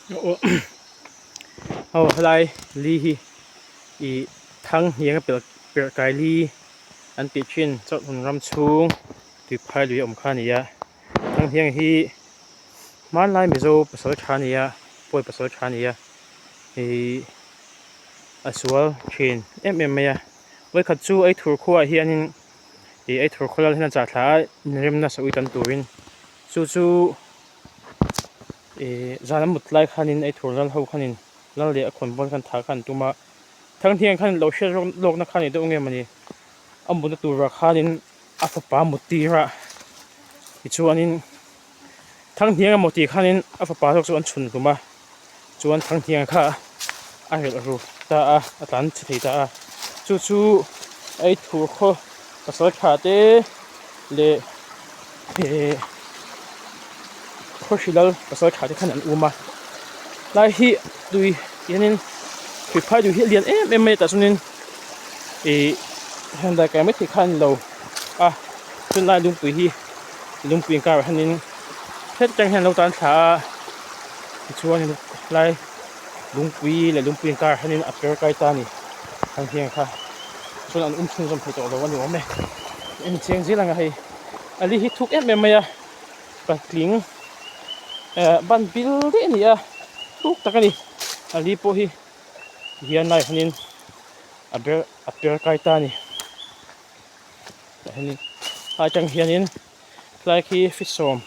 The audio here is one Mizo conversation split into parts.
Aw helai li hi ih thang hniang a pelh perh kai li an tih thin chawlhhmun ram chhung tui phai lui a awm kha a ni a thang hniang hi hmanlai mizo pasal tha a ni a pawi pasal tha a ni a ihh a sual thin em em mai a vawikhat chu ei thur khuaah hianin ih ei thur khawlal hian a chah thla a inremna sa ui tam turin chu chu. Ihh zan an mut lai khanin ei thur lal ho khanin lal leh a khawn bawn khan thah kha an tum a Thangthiang khan lo hriat rawk lawkna kha a ni deuh nge mawni a mutna turah khanin a fapa mut tir a tichuanin Thangthiang emaw tih khanin a fapa zawk chu an chhun hlum a chuan Thangthiang kha a relh ru ta a a tlan chhe thei ta a chu chu ei thur khaw pasal tha te leh Ehh khawhri lal pasal tha te khan an um a tlai hi tui hianin tui phai tui hi a lian em em mai a tah chuanin ihh heng dai kai maithei kha a ni lo a chulai lungpui hi lungpui inkarah hianin heti tang hian an lo tan thla a tichuanin helai lungpui leh lungpui inkarah hianin a per kai ta a ni heng hian kha chuan an um chhunzawm thei tawh lo a ni awm e en chiang zel ang a hei. A li hi thuk em em mai a patling eh ban bil daih a ni a thuk tak a ni a li pawh hi tihian laiah hianin a ber a per kai ta a ni tah hianin a atang hianin tlai khi fisawm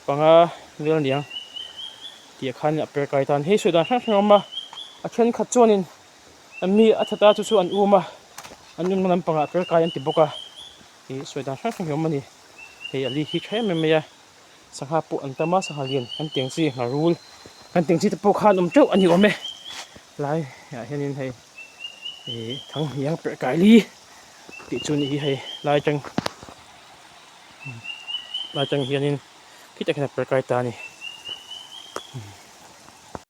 panga vel a ni ang tih ah khan a per kai ta a ni hei sawi dan hrang hrang a awm a a thenkhat chuanin mi a that a chu chu an um a an um lampangah per kai an ti bawk a ih sawi dan hrang hrang hi a awm a ni hei a li hi tha em em mai a sangha pawh an tam a sangha lian kan tih ang chi ngharul kan tih ang chi te pawh kha an awm teuh a ni awm e lai ah hianin hei ih thanghniang perh kai li tih chu a nih hi hei lai atang lai atang hianin khitah khian a per kai ta a ni.